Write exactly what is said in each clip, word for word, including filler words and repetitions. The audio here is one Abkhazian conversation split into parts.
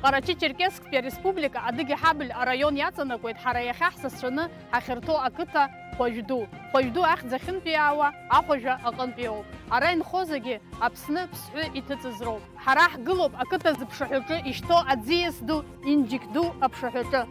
Ҟарачы-Черкессктәи Ареспублика Адыги-Ҳабли араион иаҵанакуеит ҳара иахьа ҳзацәаны ҳахьырҭоу ақыҭа Хәажә ду. Хәажә ду ахьӡ ахьынтәиаауа ахәажәа аҟынтәиоуп. Ара инхо зегьы Аԥсны ԥсҳәы иҭыҵыз роуп. Ҳара ҳгылоуп ақыҭа зыԥшаҳәаҿы ишьҭоу аӡиас ду, Инџьик ду аԥшаҳәаҿы.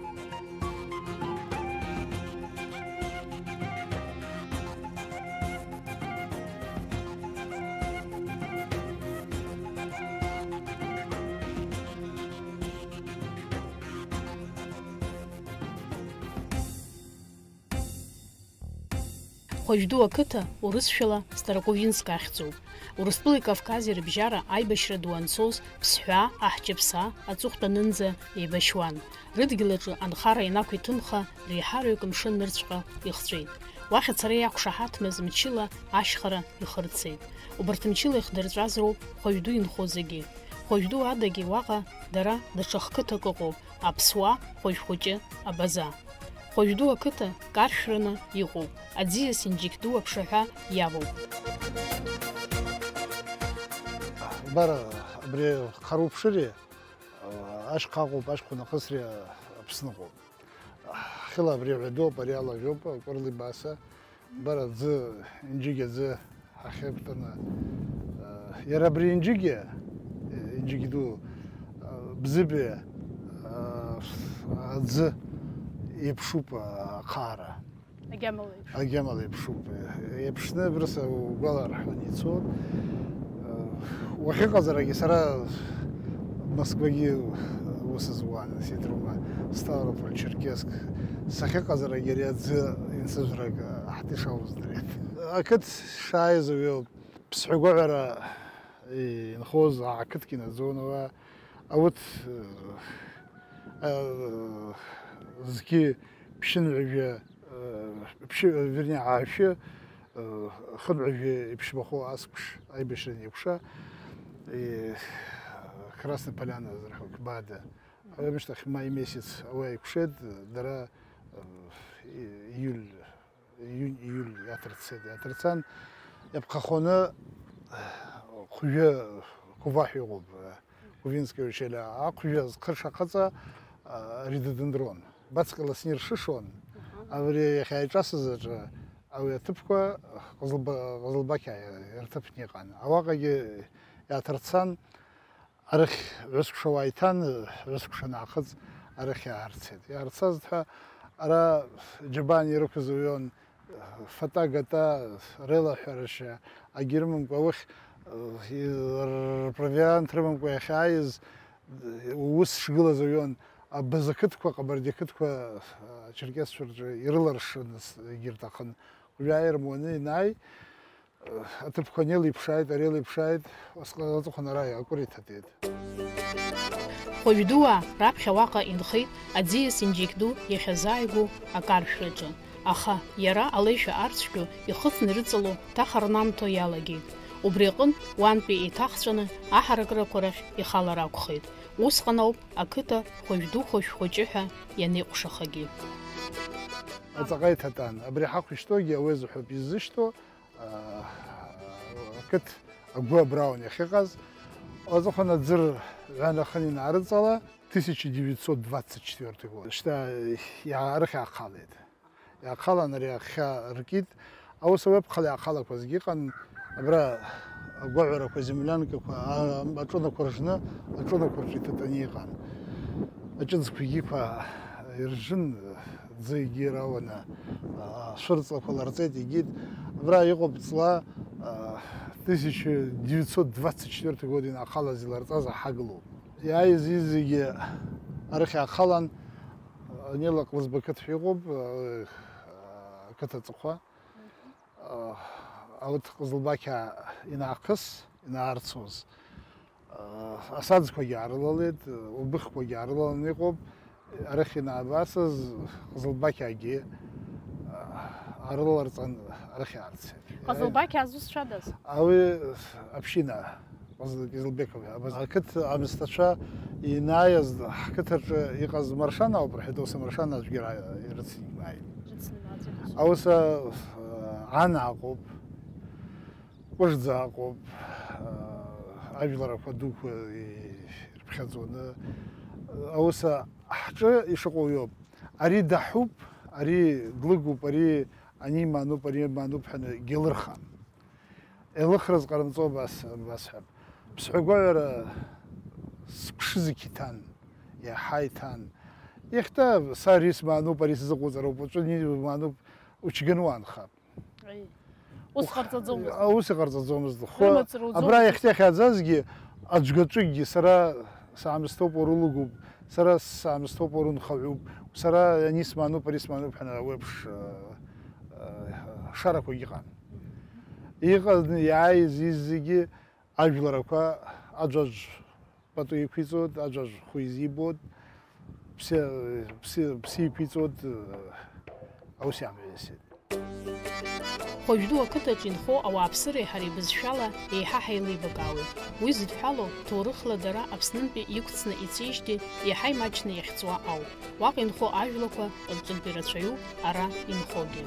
Хәажә ду ақыҭа урысшәала Старокувинск ахьӡуп. Урыстәылеи Кавкази рыбжьара аибашьра ду анцоз, Ԥсҳәаа, Аҳҷаԥсаа аҵыхәтәанынӡа еибашьуан. Рыдгьыл аҿы анхара ианақәиҭымха, реиҳараҩык мшы нырцәҟа ихҵәеит. Уахь ацара иақәшаҳаҭмыз мчыла ашьхара ихырцеит. Убарҭ мчыла ихдырҵәаз роуп Хәажә ду инхо зегьы. Хәажә ду адагьы уаҟа дара даҽа хқыҭак ыҟоуп, Аԥсуа, Хәажә хәыҷы, Абаза. Хәажә ду ақыҭа каршәраны иҟоуп, аӡиас Инџьик ду аԥшаҳәа иавоуп. Бара, абри хара уԥшыри, ашьха ыҟоуп, ашьхәа нахысри Аԥсныҟоуп. Хьыла абри ҳәа дууп, ари алажәоуп, Кәырлибаса. Бара аӡы, Инџьыгь аӡы ҳахьеиқәтәаны, э, иара абри Инџьыгьы, э, Инџьыгь ду, э, Бзыби, э, аӡы еиԥшуп, э, ахаара. Агьамала еиԥшуп. Агьамала еиԥшуп. Еиԥшны абырса угәаларҳәон ицон. Э, уахьыҟазарагьы сара Москвагьы ус зуан, сиҭрума, Ставрополь, Черкесск. Сахьыҟазарагь ари аӡы инсыжьрак ҳҭишауздырит. Ақыҭ шааиз уиоуп. Ԥсҳәа гәаҳәара инхоз ақыҭгьы наӡон уа. Ауҭ, э, э, зқьи ԥшьынҩажәа, э, ԥшьы, вернее, аашәы, э, хынҩажәа иԥшьбахо аскәш аибашьра аниакәша, и, Красная Поляна азырҳәо Қәбада. Аҩымшьҭахь маи месяц ауаа еикәшеит, дара, э, и-, июль, июнь, июль иаҭырцеит, иаҭырцан, иаԥхахоны хәҩы Куваҳә иҟоуп, Кувинское ущелье, ахәҩы зхырша ахаҵа, а, рододендрон. Бацкала сниршышон, аха, абри иахьа иҿасыз аҿы ауи аҭыԥқәа Ҟызылба-, Ҟызылбақьаа ирҭыԥны иҟан. Ауаҟагьы иаҭырцан, арахь ҩысқәша уа иҭан, ҩысқәша наахыҵ арахь иаарцеит. Иаарцазт ҳәа ара Џьабан ирықәыз уҩон, фата-гата реилаҳәарашьа агьырмамкәа, уахь, э, рпровиант рымамкәа иахьааиз, э, ус шгылаз уҩон, абаза қыҭқәа, Ҟабарди қыҭқәа, э, ачерқьесцәа рҿы ирыларшаны егьырҭахын. Уажәы аирмуаны ианааи, э, аҭыԥқәа анеилиԥшааит, ареилиԥшааит, усҟан аҵыхәан ара акәыр иҭатеит. Хәажәдуаа раԥхьа уаҟа инхеит аӡиас Инџьик ду иахьазааигәоу акаршәраҿы, аха иара алеишәа арцәгьо ихыҵны ирыҵало ҭахарнамҭо иалагеит. Убри аҟынтә уантәи еиҭахҵәаны аҳаракрақәа рахь ихалар акәхеит. Усҟан ауп ақыҭа Хәажәду Хәажә хәыҷы ҳәа ианеиҟәшахагьы. Аҵаҟа иҭатәан, абри ҳахәышьҭуагьы ауеизуҳәоуп иззышьҭоу, аа, ақыҭ агәы абраун иахьыҟаз, аҵыхәан аӡы рҳәан ахын инаарыҵала, тысяча девятьсот двадцать четвёртый год. Шьҭа иаарыхьаахалеит. Иаахалан ари ахьа ркит. Аус ауеиԥхала иаахалақәазгьы ыҟан, абра агәаҳәарақәа, землянкақәа, а-, аҿынақәа ржны, аҿынақәа рҿы иҭатәаны иҟан. Аҿыцқәа егьиқәа иржын, ӡы егьирауаны, а, шәырҵлақәа ларҵеит, егьит. Абра иҟоуп ҵла, а, тысяча девятьсот двадцать четвёртый год инаахалаз иларҵаз аҳа гылоуп. Иааиз-ииз зегьы арахь иаахалан, Нела Ҟлызба қыҭ ҳәа иҟоуп, а, ақыҭа аҵыхәа. Ауҭ Ҟызылбақьаа инаахыс, инаарцоз, асаӡқәагьы аарылалеит, убыхқәагьы аарылаланы иҟоуп, арахь инаабасыз Ҟызылбақьаагьы аарылаларҵан, арахь иаарцеит. Ҟазылбақьаа зусҭцәадаз? Ауи аԥшьына. Ҟазылбеков, абас ақыҭ аамсҭацәа ианааиз, ҳқыҭаҿы иҟаз Маршана ауп рҳәеит, ус Маршана аӡәгьы ра-, ирыцымкнааит. Рыцнымааӡеит. Аус, а, Ана аҟоуп, Кәыжӡа аҟоуп, а, ажәларақәа дуқәа ирыԥхьаӡоны, Аус ҳҿы ишыҟоу иоуп. Ари даҳуп, ари длыгуп, ари ани имаануп, ари имаануп ҳәа акгьы лырхам. Еилыхраз ҟарымҵо абас, абасҳәап. Ԥсҳәагәаҩара сыԥшызқь иҭан, иаҳа иҭан. Иахьҭа са ари смаануп, ари сзыҟоуҵароуп, уаҵәы ани имаануп, учганы уаанхап. Аи. Ус Ух-, ҟарҵаӡомызт. а, ус иҟарҵаӡомызт. Хо, Рымацара уӡомызт. Абра иахьҭа иахьааӡазгьы аӡәгаҿыкгьы сара саамысҭоуп, уара улыгуп, сара саамысҭоуп, уара унхаҩуп, сара ани смаануп, ари смаануп ҳәа уеиԥш, а, а, шарақәагь ыҟан. Иҟан иааиз, ииз зегьы ажәларақәа аӡәаӡә пату иқәиҵоит, аӡәаӡә хәы изибоит, ԥсы, ԥсы, ԥсы иқәиҵоит, аус иамҩасит. Хәажәду ақыҭаҿ инхо ауааԥсыреи ҳареи бызшәала еиҳа ҳаилибакаауеит. Уи зыдҳәалоу, ҭоурыхла дара Аԥснынтәи иқәҵны ицеижьҭеи еиҳа имаҷны иахьҵуа ауп. Уаҟа инхо ажәлақәа рҿынтә ирацәаҩуп ара инхогьы.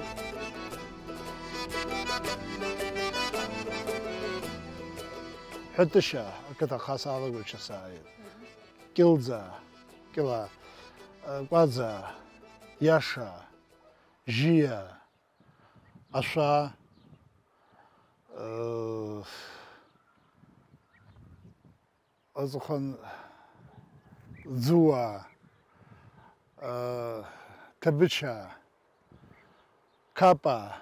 Ҳәатәышьа ақыҭа ахаса алагәыршьа сааит. Кьылӡа, Кьыла, Кәаӡа, Иаша, Жьиа, Ашәа, э, Аҵыхәан, Ӡыуа, э, Ҭабыча, Капа,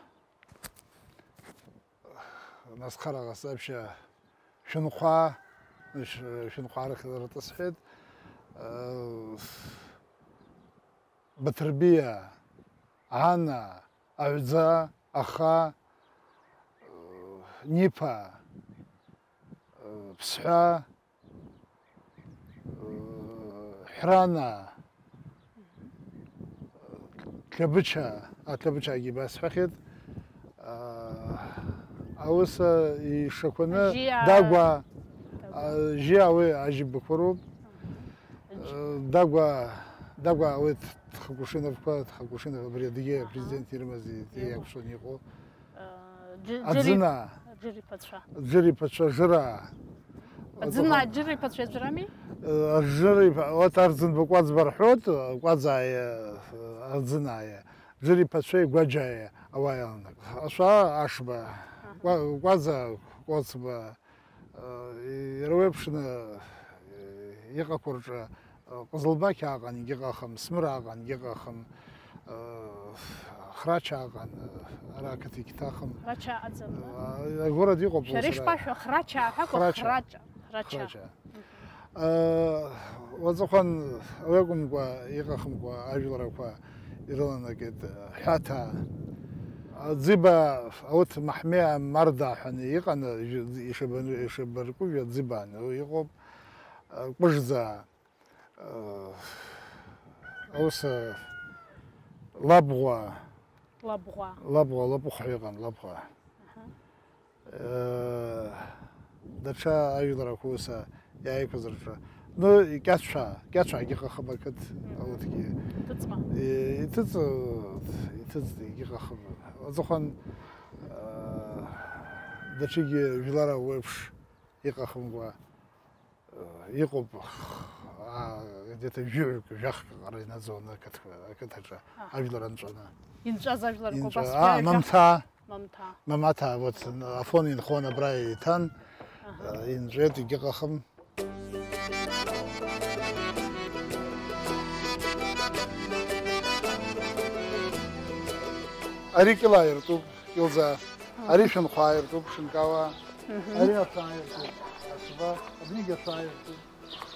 нас хара ҟасҵаԥшьа, Шәынхәа, Шә-, Шәынхәа рыхьӡ ртәы сҳәеит, э, Баҭырбиа, Ана, Аҩӡа, Аха, Ниԥа, Ԥсҳәа, Ҳәрана, Ҭлабыча, а, Ҭлабычагьы басҳәахьеит. Аус ишақәаны Жьиа. Дагәа, Дагәа. А, Жьиа уи ажьыбақәа роуп. Дагәа, Дагәа ауеит Тхакушиновқәа, Тхакушинов абри адыгьы апрезидент ирымаз, Иҟоу. Иакәшон иҟоу. Џы-, Аӡына. Џыр иԥацәа. Џыр иԥацәа, Жыра. Аӡына, Џыр иԥацәа Џырами? Џыр иԥа-, вот Арӡынба Кәаӡба рҳәоит, Кәаӡааиа, Арӡынааиа. Џыр иԥацәеи Гәаџьааиа ауаа иаланак. Ашәа Ашба, Аҳа. Кәа-, Кәаӡа Кәацба, Иара уеиԥшны иҟақәа рҿы Ҟызылбақь ааҟангьы ыҟахым, Смыр ааҟангьы ыҟахым, Храча ааҟан, ара ақыҭагь ҭахым. Храча аӡам, да? Агород иҟоуп. Шәара ус ара. Ишԥашәо, Храча ҳәа акәу, Храча. Храча, Храча. Храча. Уаҵәыхәан уи акәымкәа, иҟахымкәа ажәларақәа ирыланагеит, Ҳәаҭа, Ӡиба, аут Маҳмеа Марда ҳәа иҟан, ишыбан-, ишыбаркуа Ӡибан, уи иҟоуп, Ҟәыжӡа, ус, Лабӷәа. Лабӷәа. Лабӷәа, Лабыхә ҳәа иҟан, Лабӷәа. Аҳа. Даҽа ажәларақәа ус иааиқәыз рҿы. Ну, Кьацәаа, Кьацәаагьы ыҟахым ақыҭ, Мгм. Аутгьы. Ҭыҵма. Иҭыҵ-, иҭыҵ-, егьыҟахым. Аҵыхәан, даҽагьы жәлар уеиԥш иҟахымкәа, иҟоуп, а, где-то жәаҩык, жәахк аҟара инаӡон ақыҭқәа, ақыҭаҿы, Аҳа. Ажәлар анҵәаны. Инҵәаз ажәларқәа Инҵәа-, убас а, жәаҩа Мамҭа. Мамҭа. Мамаҭа, вот, Афон инхон абра иҭан, Аҳа. Инҵәеит, егьыҟахым. Ари Кьылаа иртәуп, Кьылӡа. Ари Шәынхәаа иртәуп, Шынкауаа. Мгм. Ари Ашәаа иртәуп, Ацба, абнигь Ашәаа иртәуп.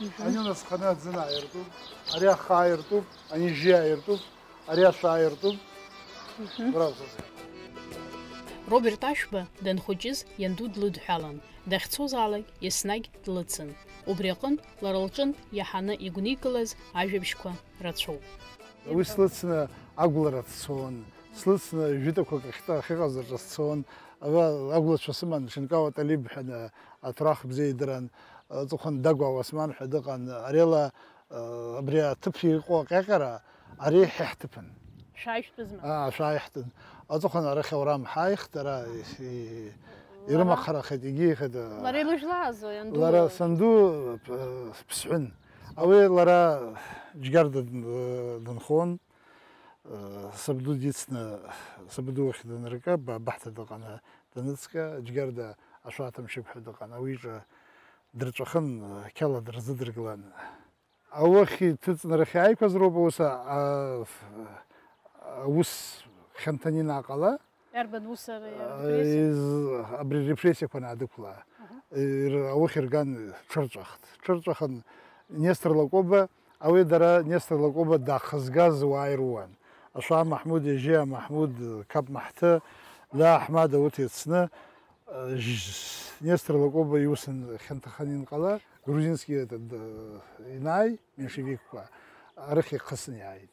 Мгм. Ани унасханы Аӡынаа иртәуп, ари Ахаа иртәуп, ани Жьиаа иртәуп. Ари Ашәаа иртәуп. Мгм. Браво. Роберт Ашәба данхәыҷыз ианду длыдҳәалан, дахьцозаалак еснагь длыцын. Убри аҟынтә лара лҿынтә иаҳаны игәникылаз ажәабжьқәа рацәоуп. Уи слыцны агәлара дцон, слыцны жәытәқәак ахьтәа-, ахьыҟаз аҿы сцон. Ара агәлацәа сыман, Шынкауа Талиб ҳәа, аҭоурых бзиа идыран, аҵыхәан Дагәа Уасман ҳәа дыҟан. Арела Абри аҭыԥ иҟоу аҟьаҟьара, ари ҳа иаҳҭыԥын. Шәааи шәтәызма? Аа, шәааи ҳтәын. Аҵыхәан арахь аурам ҳааихт, ара и-, и-, Лара? Ирымахарахеит, егьиихеит, а, Лара илыжәлаазу, ианду? Лара санду, п-, ԥсҳәын. Ауи лара Џьгьарда дын-, дынхон, сабду дицны, сабду уахь данырга, ба-, абахҭа дыҟаны даныцҟьа, Џьгьарда ашәарҭамшьыгә ҳәа дыҟан, ауи иҿы дырҵәахын, қьала дырзыдыргылан. Аухь иҭыҵны рахь иааиқәаз роуп аус, а, аус хьанҭаны ианаҟала, Иарбан усара, а, репрессиа? Из-, абри репрессиақәа анаадықәла, Аҳа. ир-, аухь ирган, ҽырҵәахт. Ҽырҵәахын Нестор Лакоба, ауи дара Нестор Лакоба дахызгаз уаа ируан. Ашәаа Маҳмуд, Ежьиа Маҳмуд, Қап Маҳҭы, Лаа Аҳмада урҭ ирцны, Нестор Лакоба иус хьанҭаханы ианҟала, грузинский этот, э, инааи, меньшевикқәа, арахь ихысны иааит.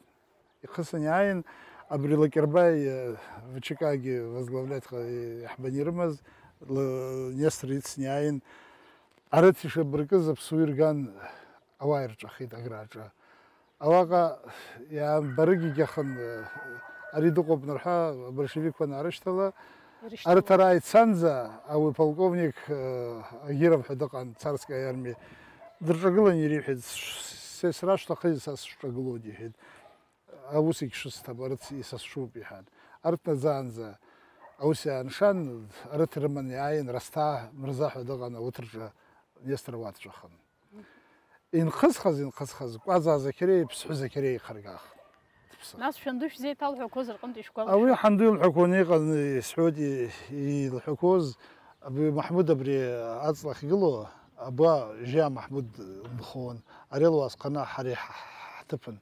Ихысны иааин, абри Лакербаи, э, В Ч К-гьы возглавлять ха-, э, иаҳбан ирымаз, Л-, Нестор ицны иааин, арыҭ ишабыркыз аԥсуа ирган, ауаа ирҿахеит Аграаҿы. Ауаҟа иаамбарыгьгьахын, ари дыҟоуп анырҳәа, абольшевикқәа анаарышьҭала, Ирышьҭала. Арҭ ара ицанӡа, ауи полковник, э, Агиров ҳәа дыҟан, царская армиа, дырҿагылан иара иҳәеит, "Се сара шҭахыз са сшҿагылоит", иҳәеит. Аус егьшысҭам, арыҭ са сшуп, иҳәан. Арҭ наӡаанӡа аус иааншан, арыҭ рыман иааин, Расҭаа Мырза ҳәа дыҟан, ауҭраҿы Нестор уа дҵәахын. Инхысхаз, инхысхаз, Кәаӡаа Закиреи Ԥсҳәы Закиреи еихаргахт. Дыԥсыр. Нас шәанду шәзеиҭалҳәақәоз рҟынтә ишәгәалашәома? Ауи ҳанду илҳәақәон иҟан, исҳәоит, и-, илҳәақәоз, абри Маҳмуд абри аҵла ахьгылоу, абуа Жьиа Маҳмуд нхон, ари луасхъаны ҳара иҳ-, ҳ-, ҳҭыԥын.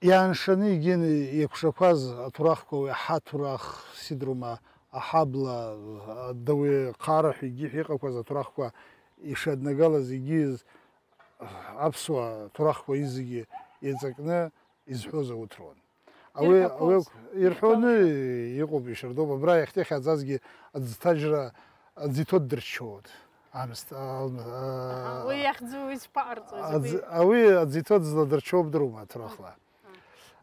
Иааншаны егьин еикәшақәаз аҭоурахқәа, уи аҳа ҭоурах, сидрума, аҳабла, адауи, хара ҳәа егьи ҳәа иҟақәаз аҭоурахқәа ишаднагалаз егьиз аԥсуа ҭоурахқәа изегьы еиҵакны изҳәоз ауҭрон. Ауи, Ирҳәақәоз. Ауи ирҳәоны Ишәгәалашәо. Иҟоуп, ишьардоуп. Абра иахьтәихьаӡазгьы аӡҭажьра, аӡиҭо ддырччоит. Амст-, ал-, Аҳа, а-, уи иахьӡу изԥаҟарҵоз, аӡ-, уи? Ауи аӡиҭо дызладырччо бдырума, ҭоурыхла?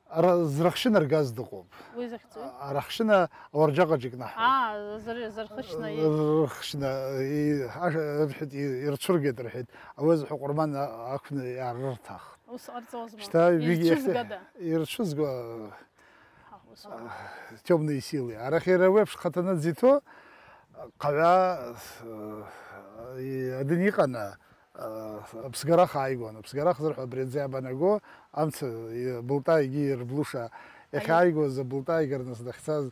Ара зрыхшьына ргаз дыҟоуп. Уи захьӡу? Арахшьына ауарџьаҟаҿ икнаҳауеит. Аа, зыр-, зырхышьна, и- Рыхшьна, и-, аш-, рҳәеит, и-, ирцәыргеит рҳәеит. Ауи азы ҳәа ҟәырман а-, ақәны иаарырҭахт. Ус ҟарҵозма? Шьҭа ҩык иахьтәи Ирцәызгада? Ирцәызго, Ҳа, ус ауп. Тёмные силы. Арахь иара уеиԥш хаҭаны дзиҭо, хъаҩа, э, адин иҟаны, э, аԥсгарах ааигон. Аԥсгарах зырҳәо абри аӡы иабанаго, амца, э, былтәа егьи ирблуша, иахьааигоз абылтәа ааигарныс дахьцаз,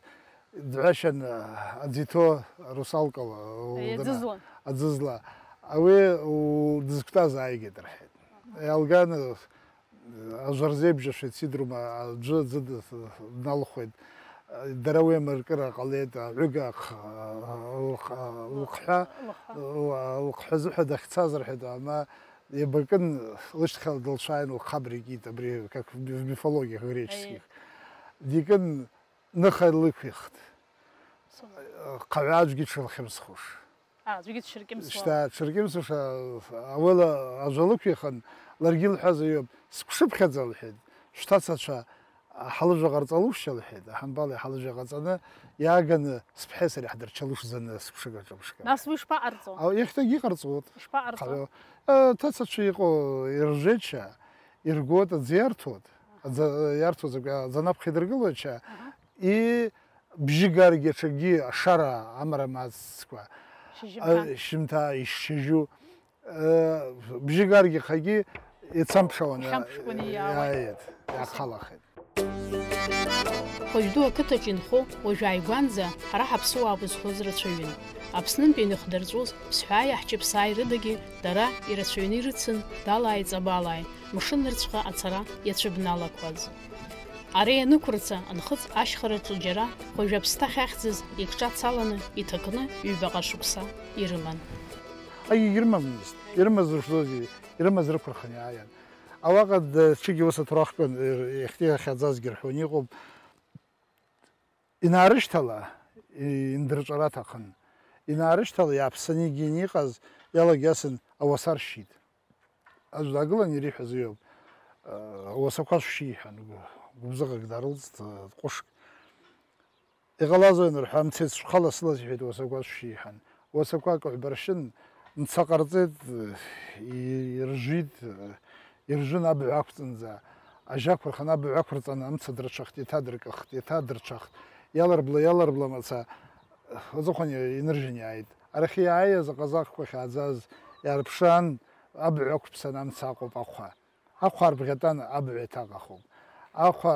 дгәашьан, э, аӡы иҭо русалкала, Аи, лгана, аӡызлан. Аӡызла. Ауи у-, дызқәтәаз ааигеит рҳәеит. Иалган, э, Ажәа рзеибжьашәеит, сидрума аӡәы аӡы д-, дналхәеит. Дара уи амыркыра ҟалеит, аҩыга ах-, лх-, лхҳәа, Лхҳәа. Лхҳәа азыҳәа дахьцаз рҳәеит, ама иабакын лышьҭахьала дылцәааин лхабра икит, абри, как в ми-, в мифологиях греческих. Аиеи. Дикын ныха лықәихт. Сумма. Хъаҩа аӡәгьы дшылхьымсхуш. А, аӡәгьы дшыркьымсуа. Шьҭа дшыркьымсуша, ауала аӡәы лықәихын, ларгьы илҳәаз аҩуп, сқәшыԥхьаӡа, лҳәеит, шәҭацацәа ҳалыжәҩа ҟарҵалушьа, лҳәеит, аҳамбал иҳалыжәҩа ҟаҵаны иааганы сԥҳаи сареи ҳдырчалушьӡаны сыԥшыга ҿамшәга. Нас уи шԥаҟарҵо? Ау, иахьҭагьы иҟарҵоит. Шԥаҟарҵо? Хаҩо. Э, ҭацацәа иҟоу иржеит шьа, иргоит, аӡы иарҭоит. Аӡы иарҭоз акы аӡы анаԥхьа идыргылоит шьа. Аҳа. И Бжьы гаргьы аҽакгьы ашара амра мацкәа, Шьыжьымҭан. А, шьыжьымҭа ишшьыжьу, э, бжьы гаргьы хагьы еицамԥшаауан, Ихьамԥшкәаны иа-, иаауеит. Иааиеит, иаахалахеит. Хәажә ду ақыҭаҿ инхо уажә ааигәанӡа ҳара ҳаԥсуаа бызҳәоз рацәаҩын. Аԥснынтәи ианыхдырҵәоз Ԥсҳәааи Аҳҷаԥсааи рыдагьы дара ирацәаҩны ирыцын, далааи ҵабалааи, мшыннырцәҟа ацара иацәыбналақәаз. Ара ианықәырҵа, анхыҵ ашьхараҿы џьара хәажә аԥсҭа ахьахьӡыз икҿацаланы иҭакны ҩбаҟа шықәса ирыман. Егьрымамызт, ирымаз рышәлози, ирымаз рықәырхын иааиан. Ауаҟа даҽагьы ус аҭоурыхтә ир-, иахьтәи ахьаӡазгьы рҳәон иҟоуп. Инаарышьҭала, и-, индырҵәара аҭахын. Инаарышьҭала, иааԥсаны игьины иҟаз иалагьасын, ауаса ршьит. Аӡә даагылан иара иҳәаз иоуп. Ауасақәа шәшьи, иҳәан, гәы-, гәыбзыӷак дарылҵт, ҟәышк. Иҟалазои анырҳәа, амца еицәхала сылаз, иҳәеит, уасақәа шәшьи, иҳәан. Уасақәак ҩба ршьын, Мца ҟарҵеит, иржәит, иржәын абаҩ ақәҵанӡа. Ажьа ақәырханы абаҩ ақәырҵан, амца дырҽахт, еиҭадыркыхт, еиҭадырҽахт. Иаларбла, иаларбла мацәа, аҵыхәан иныржәын иааит. Арахьы иааиз аҟазахқәа хьааӡаз иаарԥшаан, абаҩ ақәԥсан, амца аҟоуп ахәа. Ахәа арбӷьатан абаҩ еиҭаҟахуп. Ахәа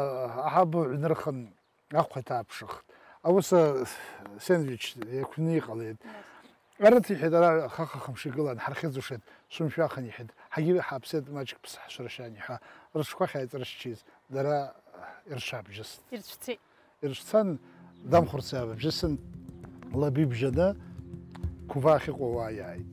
аҳабы ҩнырхын, ахәа иҭааԥшыхт. Аус, а, сендвич еиқәны иҟалеит. Арҭ иҳәеит, ара хаха-хымш игылан, ҳархьыӡушеит, шәымшәахан, иҳәеит. Ҳагьы ҳааԥсеит, маҷк ԥсҳшәыршьан, иҳәа, рыҽқәа ахьааиҵаршьчиз, дара ирҽабжьыст. Ирҽцеит. Ирҽцан, дамхәырц иаабжьысын, лаби бжьаны, Қәба ахьыҟоу уа иааит.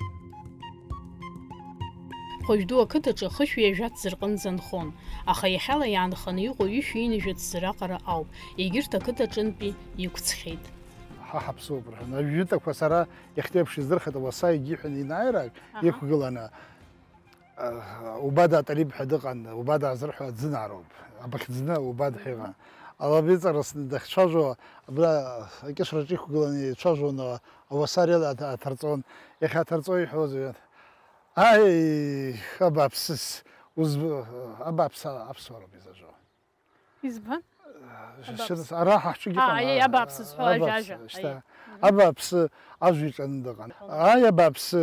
Хәажә ду ақыҭаҿы хышә ҩажәа ҭӡы рҟынӡа нхон, аха иахьала иаанханы иҟоу ҩышәи ҩынҩажәа ҭӡы раҟара ауп, егьырҭ ақыҭаҿынтәи иқәҵхьеит. Ҳа ҳаԥсуоуп рҳәан, ажәытәақәа сара иахьтәеиԥш издырхеит, ауаса егьиҳәан инаҩрак Аҳа. Иқәгыланы, а, Убада Аталиб ҳәа дыҟан, Убада азырҳәо аӡынаароуп, абыхьӡны Убада ҳәа иҟан. Алаби ҵарсны дахьцәажәо, абра акьышәраҿы иқәгыланы ицәажәон, ауаса ари ала аҭ-, аҭарҵон. Иахьа аҭарҵо иҳәозеи? Аи, абааԥсыс, узб-, абааԥсы аԥсуароуп изажәо. Избан? Шьҭа Абааԥсы. Ара ҳахьчугьы А, ыҟан, аи, а, абааԥсы зҳәо ажәа, абааԥсы, ажәа, шьҭа. Аи. Мгм. Абааԥсы ажәа иҿаны дыҟан. Аи, абааԥсы,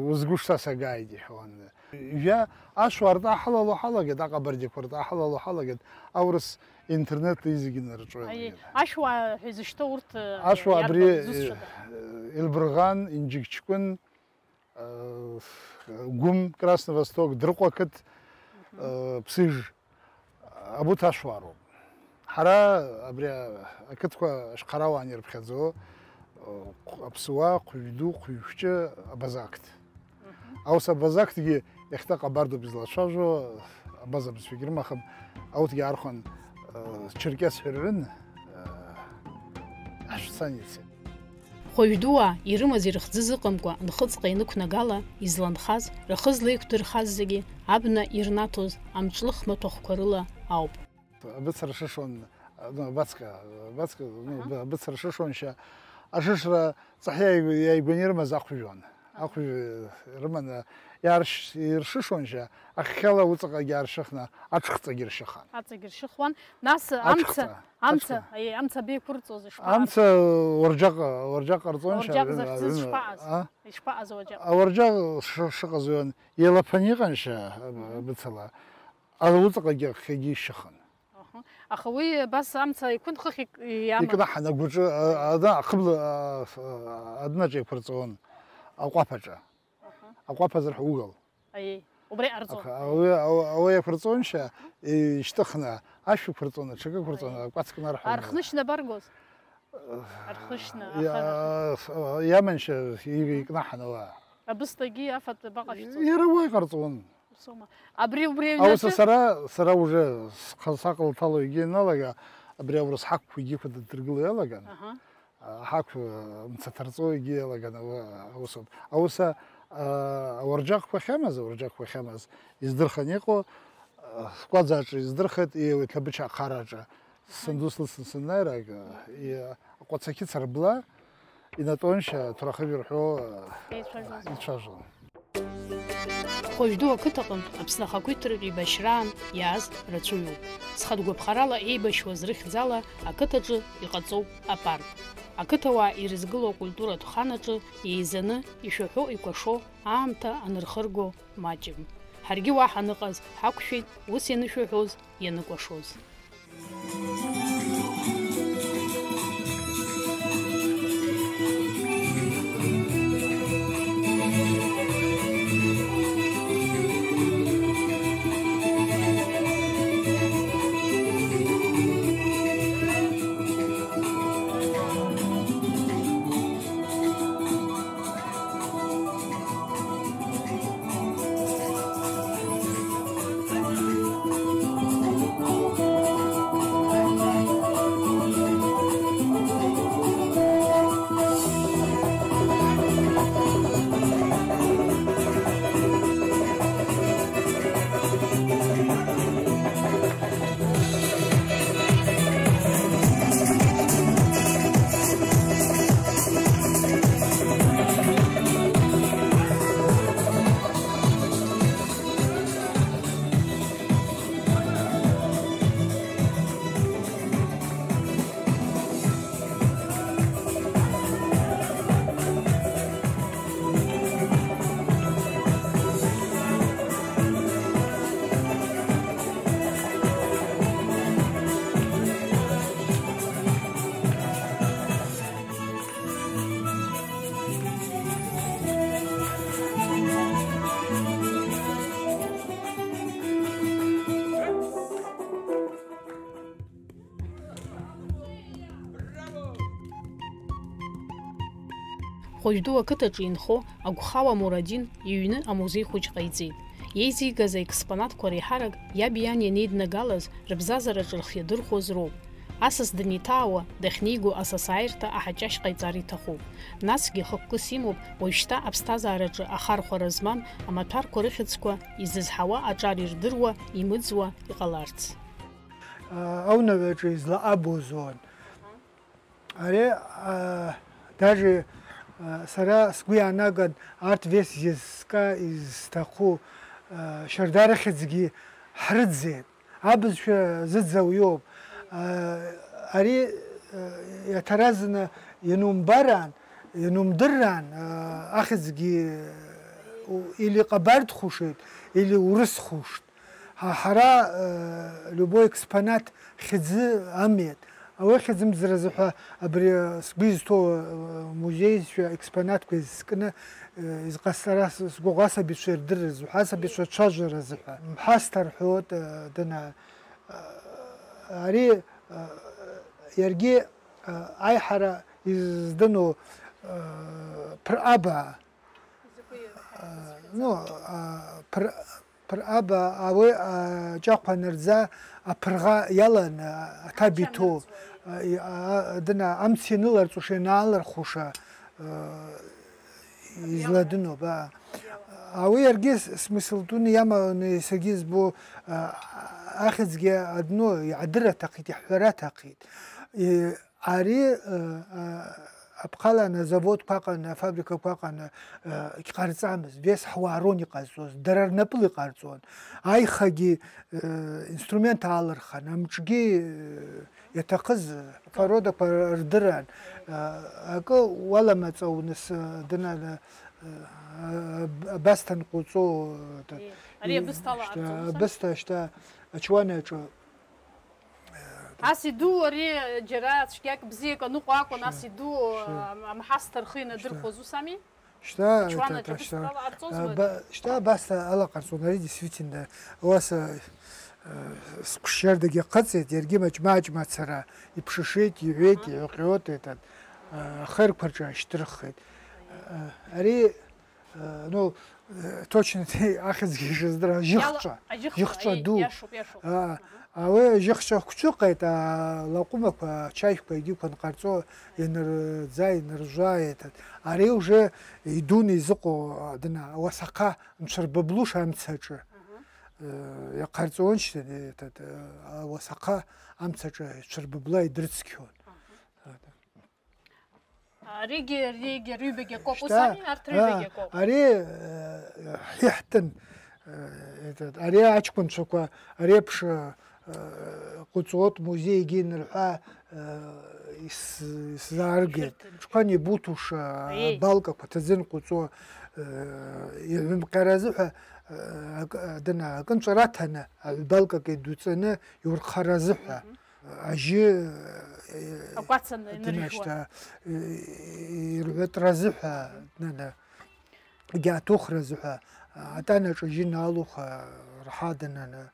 узгәышҭа сагааит, иҳәон. Ҩажәа ашәуа ртәы ҳалало ҳалагеит, аҟабардиқәа ртәы ҳалало ҳалагеит, аурыс интернет зегьы нарҿоит. Аи, ашәуа ҳәа изышьҭоу урҭ, э, Ашәуа абри, иарбан, зусҭцәада? Э, Елбырӷан, Инџьыгчкәын, э, Гәым, Красный Восток, Дырҟәа ақыҭ, Мгм. Э, Ԥсыжь, абуҭ ашәуа роуп. Ҳара абри ақыҭқәа ашәҟәыҩҩрала ирыԥхьаӡо, э, Аԥсуа, Хәыжәду, Хәыжәхәыҷы, Абаза ақыҭ. Аус Абаза ақыҭгьы иахьҭа ҟабардоуп излацәажәо, Абаза бызшәагьы рымахым, ауҭгьы аархәан, э, Черкес ҳәа ирҳәон, э, ашәцан ицеит. Хәажә дуаа ирымаз ирыхӡыз ыҟамкәа, нхыҵҟа инықәнагала изланхаз, рхы злеиқәдырхаз зегьы абна ирнаҭоз амҿлых маҭәахәқәа рыла ауп. Абыцра шышон, ну, абацка, абацка, ну, Аҳа. Б-, абыцра шышоншьа, ашышра ҵаҳәа иааигәаны ирымаз ахәжәон. Аҳа. Ахәжә рыманы иаарш-, иршышоншьа, ахьхьала уҵаҟагьы ааршыхны, аҽхҵагьы ршьыхан. Аҵагьы ршьыхуан. Нас амца, Аҽхҵа, амца, аҽхҵа. Аи, амца абеиқәырҵоз ишԥаҟаз? Амца уарџьаҟ, уарџьаҟ ҟарҵоншьа, Уарџьаҟ аҩны, захьӡыз аҩны, шԥаҟаз? А? Ишԥаҟаз уарџьаҟ? Ауарџьаҟ ш-, шыҟаз уаҩын, еилаԥан иҟаншьа, Мгм. Быцала. Ауҵаҟагьы ахгьы ишьыхан. Аҳа. Аха уи абас амца иқәын хыхь ик-, иаман. Икнаҳан агәаҿы, а, ада, ахыбла, а, а, аднаҿ еиқәырҵон, аҟәаԥаҿы. Аҳа. Аҟәаԥ азырҳәа угыл. Аиеи, убра иҟарҵон. Аха ауи, ауи, ауи еиқәырҵоншьа, ишьҭыхны, ашә ықәырҵон, аҽакы ықәырҵон, Аиеи. Акәацк нарҳәон. Архнышьна абаргоз? Архнышьна, Иа-, аха- иаманшьа, и-, икнаҳан ауаа. Абыстагьы афатә абаҟашәҵоз? Иара уа иҟарҵон. Усома. Абри, убри Аус аҩнаҿы? Сара, сара уже схы-, саҟылҭало егьианалага, абри аурыс ҳақәқәа егьиқәа дадыргыло иалаган. Аҳа. А, ҳақә, а, мцаҭарҵо егьиалаган, ауа-, аусоуп. Аус, а, ауарџьаҟқәа ахьамаз, ауарџьаҟқәа ахьамаз, издырхан иҟоу, а, Кәаӡаҿы издырхеит, иеиуеит Лабыча ахараҿы. Санду слысын саннеирак, а, и-, Аҟәацақьыцарбла инатәоншьа аҭәарахыжә рҳәо, а, Еицәажәон. Ицәажәон. Хәажә ду ақыҭаҟынтә Аԥсны ахақәиҭтәратә еибашьраан иааз рацәаҩуп. Зхатә гәаԥхарала еибашьуаз рыхьӡала ақыҭаҿы иҟаҵоуп апарк. Ақыҭауаа ирызгыло акультуратә хан аҿы еизаны ишәаҳәо, икәашо аамҭа анырхырго маҷым. Ҳаргьы уа ҳаныҟаз ҳақәшәеит ус ианышәаҳәоз, ианыкәашоз. Хәажә ду ақыҭаҿы инхо Агәхауа Мурадин иҩны амузеи хәыҷ ҟаиҵеит. Иеизигаз аекспонатқәа реиҳарак иаби иани анеиднагалаз рыбзазараҿы рхы иадырхәоз роуп. Асас даниҭаауа, дахьнеиго асасааирҭа аҳаҷашь ҟаиҵар иҭахуп. Насгьы хықәкыс имоуп уажәшьҭа аԥсҭазаараҿы ахархәара змам амаҭәарқәа рыхьӡқәа изызҳауа аҿар ирдыруа, имыӡуа иҟаларц. Аунаҩаҿы излаҟабозон. Ари, а, даже, а, сара сгәы иаанаган, арҭ вес зызка, изҭаху, а, шьардарахьӡгьы ҳрыӡӡеит. Абызшәа зыӡӡауа иоуп. А, ари, а, иаҭаразны ианумбаран, ианумдырран, а, ахьӡгьы, у, или ҟабардхәушеит, или урысхәушт. Ҳа, ҳара, э, любой экспонат хьӡы амеит. Ауи ахьӡымзаразы ҳәа абри, э, сгәы изҭоу, э, музеизшәа экспонатқәа изкны, э, изҟасҵара с-, сгәыӷуа асабицәа ирдырырыз ҳәа, асабицәа цәажәаразы ҳәа. Мҳасҭа рҳәоит, э, дына, э, ари, э, иаргьы, э, аиҳара издыну, э, ԥырҟаба, э, ну, э, ԥыр-, ԥырҟаба ауи, э, аҷахә анырӡа аԥырӷа иалан, э, аҭаб иҭоу, э, и-, а-, а-, дына амц ианыларҵоша, ианаалырхуша, э, изладыноуп, аа. Ауи иаргьы с-, смысл дуны иаманы саргьы избо, э, ахьӡгьы адну, иаҳдыр аҭахит, иаҳҳәара аҭахит. И-, Ари, э, э, аԥхаланы, азаводқәа аҟаны, афабрикақәа аҟаны, э, егьҟарҵамызт, вес ҳуаа рон иҟазҵоз, дара рнапыла иҟарҵон. Аихагьы, э, инструмент аалырхан, амҿгьы, э, иаҭахыз, э, породақәа рдыран, э, акы уаламаҵауныс, э, дынана, э, абасҭан ҟуҵо, э, Ари абысҭа ала шьҭа, ҟарҵон, сан? Абысҭа шьҭа ачуанаҿы Ас иду ари џьара цәгьак бзиак аныҟәо акәын, ас иду, а, амҳасҭа рхы инадырхәоз, ус ами? Шьҭа, Ачуан аҿы абысҭа ала ҟарҵозма? Шьҭа абас ала ҟарҵон, ари действительно, уаса, э, сқәшьардагьы ахыҵит, иаргьы маҷ-маҷ мацара иԥшышеит, иҳәеит, иҳәҟьоит, этот, э, ахаирқәа рҿы аашьҭырххеит. Э, ари Э, ну, э, точно ахьӡгьы ишыздыруа, Жьыхҿа, Жьыхҿа ду. Ауи Жьыхҿа хәҷык, алаҟәымақәа, ачаишәқәа егьиқәа нҟарҵо, ианырӡа, ианыржәа, этот. Ари уже идуны изыҟоу, дына, ауасахъа нцәырбыблуш амцаҿы. Э, иаҟарҵон шьҭа, этот, э, ауасахъа амцаҿы ицәырбыбла идырцқьон. Аригьы, аригьы рыҩбагьы акоуп, ус ами? Арҭ рыҩбагьы акоуп. Ари, э, ҳиҳәҭын, э, этот, ари аҷкәынцәақәа, ари еиԥш, э, ҟуҵуоуп, музеигьы инырҳәа, э, ис-, исзааргеит. Ҳәырҭын. Ҽқәа небуҭуша, Аиеи. Абалкақәа ҭаӡын ҟуҵуа, э, иҳәынҟьаразы ҳәа, э, акы, дына, акы нҵәара аҭаны, аҩбалкак идуҵаны иурхаразы ҳәа. Мгм. Ажьы, э, Акәацаны дынашьҭа, иныржәуа. Э, ирҳәатразы ҳәа, нана, гьаҭухразы ҳәа, атанаҿ ажьы налуха, рҳа дынана.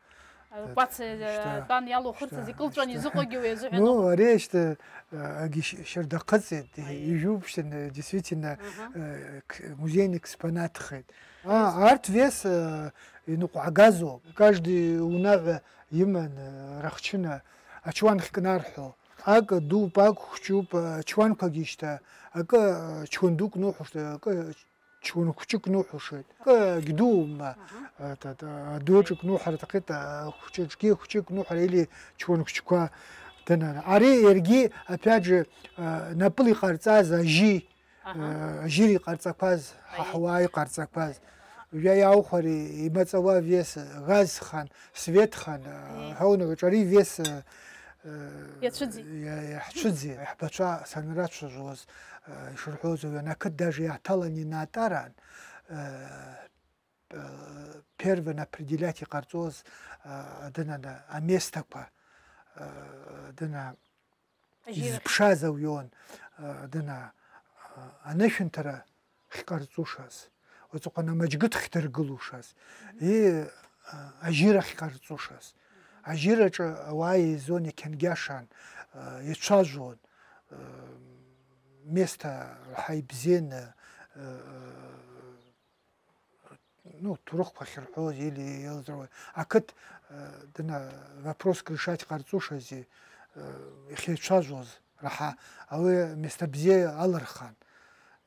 Акәац, э, шьҭа, атәан иалухырцаз шьҭа, икылҵәан шьҭа. Изыҟагьы уи азыҳәан Ну, ауп. Ари шьҭа, э, агьы ш-, шьарда ахыҵит, Аиеи. Ижәуп шьҭа, действительно, Аҳа. Э, к-, музейный экспонатхеит. А, арҭ вес, э, иныҟәҳагазоуп. Каждый унаҳәа иман, э, рахчына ачуан хькнарҳәо. Акы дууп, акы хәҷуп, э, чуанқәагьы шьҭа, акы, э, чуан дук ныҳәошт, акы чуан хәҷык ныҳәошеит. Акы гьдуума, Аҳа. Э, та, та, аду аҿык ныҳәар аҭаххеит, ахәҷаҿгьы хәҷык ныҳәар, или чуан хәҷқәа дынана. Ари иаргьы, опять же, э, напыла иҟарҵаз ажьи, Аҳа. Э, ажьыра иҟарҵақәаз, ҳа Аиеи. Ҳауаа иҟарҵақәаз, жәа иааухәари, имаҵауа вес, газхан, светхан, э, Аиеи. Ҳаунагаҿ ари вес, э, Иацәыӡит. Иа-, иаҳцәыӡит. Ҳбацәа санрацәажәоз, э, ишырҳәоз, уи ақыҭ даже иаҭалан инатаран, э, э, первен определять иҟарҵоз, э, дынана, аместақәа, э, дына, Ажьира. Изыԥшааз ауаҩон, э, дына, э, анышәынҭара ахьҟарҵушаз, уаҵәҟьа амаџьгыҭ ахьдыргылушаз, и, э, ажьира ахьҟарҵушаз. Ажьираҿы ауаа еизон, иқьангьашан, э, ицәажәон, э, Место раҳа ибзианы, э, ну, ҭоурыхқәа ахьырҳәоз, или еилзыруа, ақыҭ, э, дына, вопроск решать ҟарҵошази, э, иахьеицәажәоз раҳа, ауи место бзиа алырхан.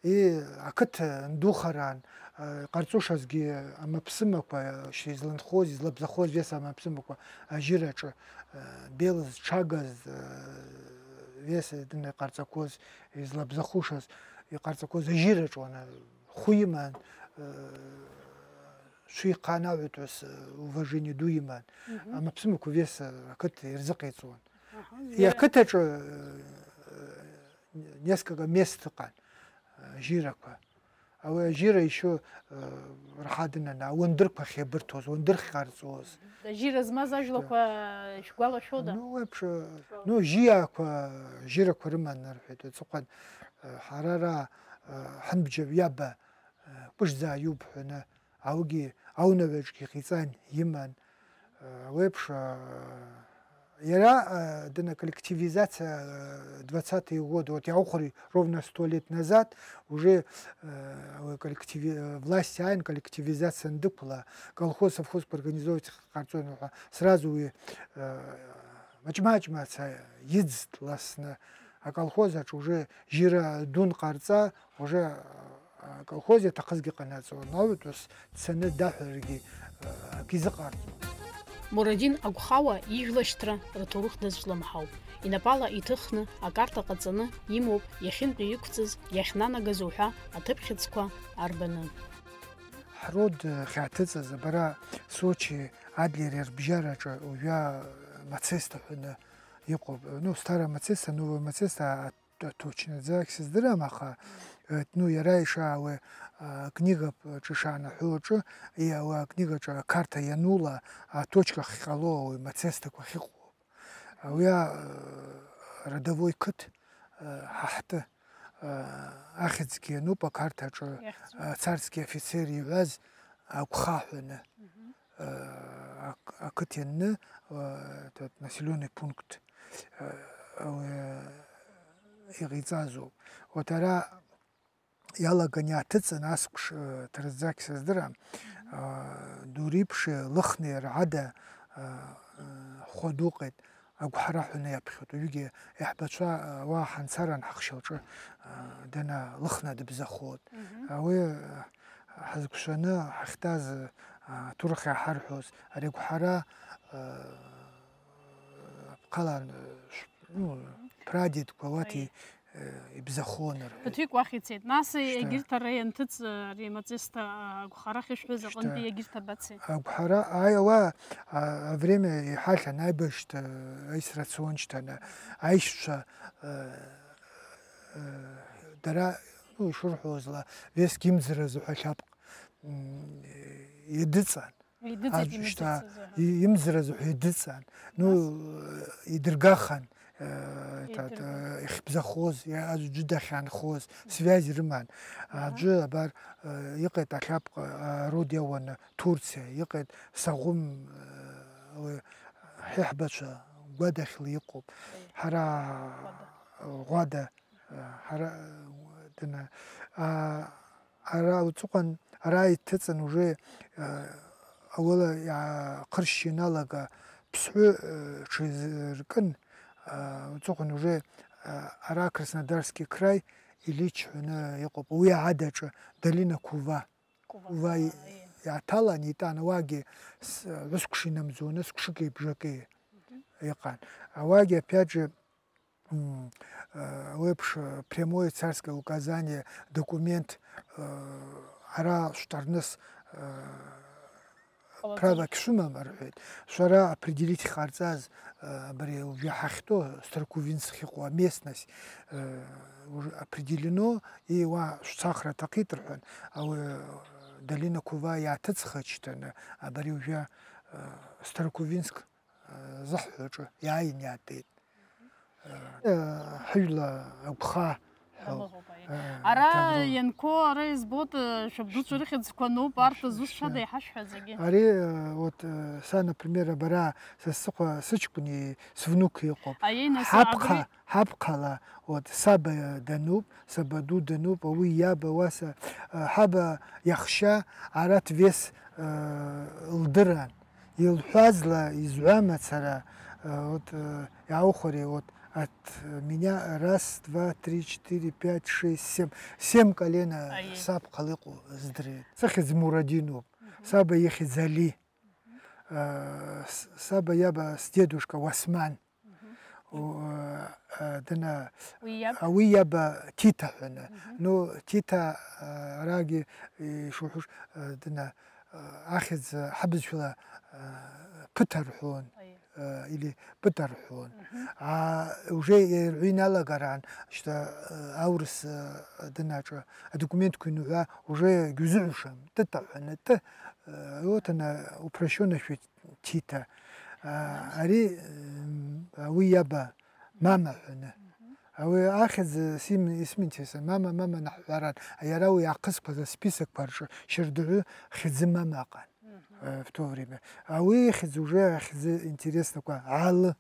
И ақыҭ, э, ндухаран, э, иҟарҵошазгьы амаԥсымақәа, э, шьҭа изланхоз, излабзахоз вес амаԥсымақәа ажьыраҿы, э, белыз, ҽагаз, э, вес дына иҟарҵақәоз, излабзахушаз, иҟарҵақәоз ажьыраҿы уана хәы иман, э, шәиханаҩытәыс, э, уважение ду иман. Мгм. Амаԥсымақәа вес, э, ақыҭа ирзыҟаиҵон. Аҳа, и ақыҭаҿы, э, несколько мест ыҟан, э, жьырақәа. Ауи ажьыра ишьу, э, раҳа дынана, ауандырқәа ахьеибырҭоз, уандыр хьҟарҵоз. Ажьыра змаз ажәлақәа шәгәалашәода? Ну, уеиԥш, э, ну, жьиаақәа, жьырақәа рыман рҳәеит, уаҵәҟьа, э, ҳара ара, э, ҳанбџьар ҩаба, э, ҟәышӡа иуп ҳәаны, аугьы аунаҩаҿгьы иҟаиҵан, иман, э, уеиԥш, э, иара, э, дына коллективизация, э, двадцатые годы, вот иаухәари ровно сто лет назад, уже, э, коллективи-, э, власть ааин, коллективизация ндықәла, колхоз, совхозқәа организовать ҟарҵон ҳәа, сразу уи, э, маҷ-маҷ мацара иӡт ласны, аколхоз аҿы уже жьыра дун ҟарҵа, уже, а, аколхоз иаҭахызгьы ҟанаҵон, ауаҩытәыс дцаны даҳәаргьы, а, акы изыҟарҵон. Мурадин Агәхауа ижәлашьҭра рҭоурых дазҿлымҳауп. Инапала иҭыхны, акарта ҟаҵаны имоуп иахьынтәи иқәҵыз, иахьнанагаз уҳәа аҭыԥхьыӡқәа арбаны. Ҳрод, э, ахьаҭыҵыз, абара Сочи Адлери рыбжьараҿы уажәы Мацеста ҳәаны иҟоуп. Ну, старая Мацеста, новая Мацеста, а, т-, точноӡа ахьсыздырам, аха, э, ну, иара ишаауа, а, книга ҿы шаанаҳәо аҿы, иауа акнигаҿы акарта ианула, аточка ахьҟало ауаҩ Мацестақәа ахьыҟоу. Уи, а, родовой қыҭ, а, ҳаҳты, а, ахьӡгьы иануп, акарҭаҿы, иахьӡуп, а, царский офицер иҳәаз агәхаҳәаны, мгм, а, ак-, ақыҭ ианны, а, тот населённый пункт, а, уи, а, иҟаиҵазоуп. Вот ара иалаган иааҭыҵын, аскәш, э, ҭырзӡак сыздырам, э, Дуриԥши Лыхни рҳада, э, э, хәа дуҟеит, агәҳара ҳәаны иаԥхьоит. Уигьы иаҳбацәа, э, уа ҳанцаран ҳахшьалҿы, э, дана Лыхна дыбзахоит. Мгм. Уи, э, ҳазықәшәаны ҳахьтәаз, э, аҭоурых иаҳарҳәоз, ари агәҳара, э, аԥҟалан, э, ш-, ну, прадедқәа уаҭи, Аиеи. э, ибзахон рҳәеит. Ԥыҭҩык уахь ицеит. Нас шьҭа, егьырҭ ара ианҭыҵ, ари Мацеста агәхара ахьышәҳәаз аҟынтәи егьырҭ абацеи? Агәҳара, ааи, ауаа, а, авремя иҳахьан, аибашьҭа, аисра цон шьҭа, аишьцәа, э, э, дара, ну, ишырҳәозла, веск имӡыраз ҳәа шьапҟ, м, идыҵан. Идыҵит. Аӡә шьҭа имыӡырцыз, аҳа. И-, имӡыраз ҳәа идыҵан. Ну, нас? Э, идыргахан, э, Идырган. Тат-, э, ихьбзахоз, иа-, аӡә дахьаанхоз, связь рыман. Аҳа. Аӡәы, абар, э, иҟеит ахьапҟа, а, род иауаны, Турциа, иҟеит Саӷәым, э, уи, ҳаиҳабацәа Гәадахьла иҟоуп. Аиеи. Ҳара, Гәада. Гәада, э, ҳара, э, дына, а, Ара уҵыхәан, ара иҭыҵын уже, э, ауала иаахыршьшьы ианалага, Ԥсҳәы, э, ҽазыркын, э, уҵыхәан уже, э, ара Краснодарский край, Илич ҳәаны иҟоуп, уи адаҿы, долина Кува. Кува, Кува и-, аиеи. Иааҭалан итан, уагьы с-, ҩысқәши инамӡоны, сқәшыки бжаки Мгм. Иҟан. Ауагьы, опять же, М, э, уеиԥш, э, прямое царское указание, документ, э, ара шәҭарныс, э, Ҟалаӡом. Правак шәымам, рҳәеит. Шәара определить ҟарҵаз, э, абри уажәы ҳахьтәоу Старокувинск ахьыҟоу аместность, э, уже определено, и уа шәцахра аҭахит, рҳәан, ауаҩы, э, Долина Кува иааҭыҵхеит шьҭа, абри уажәы, э, Старокувинск зыҳәҳәаҿы иааин иаатәеит. Э, ҳажәла агәхаа ҳәа. Амыӷоуп, аиеи. Ара ианқәоу, ара избоит, шәабдуцәа рыхьӡқәа ануп, арҭ зусҭцәада иҳашәҳәа зегьы. Ари, вот, са, например, абара са сыхәа сыҷкәыни свнук иҟоуп. Аиеи, нас, ҳабхәа, абри ҳабхәала, вот, саба дануп, саба ду дануп, уи иаба уаса, ҳаба иаҳәшьа, ара Ҭвес лдыран. Илҳәазла изҳәа мацара, вот, иаухәари, вот, от меня раз, два, три, четыре, пять, шесть, семь. Семь колено сабхәала иҟоу здырит. Сыхьӡ Мурадиноуп. Саба ихьӡ Али. Саба иаба сдедушка Уасман. Дына, уи иаба Тита ҳәаны. Ну, Тита, арагьы ишуҳәош, дына, ахьӡ ҳабызшәала Ԥыҭа рҳәон, или Пыта рҳәон. Уже ирҳәо иналагаран, шьҭа аурыс дынаҿы адокументқәа иныҳәа уже гьузыҳәшам, Тыта ҳәаны, Т, вот она, упрощённо шәит. Тита. Ари, уи иаба, мама ҳәаны. Уи ахьӡ сим-, исминҭиса, мама, мама наҳҳәаран. Иара уи ахысқәа списокқәа рҿы Шьардаҳәы хьӡы мама аҟан, в то время. Уи ихьӡ уже ахьӡы интереснақәа, Алы.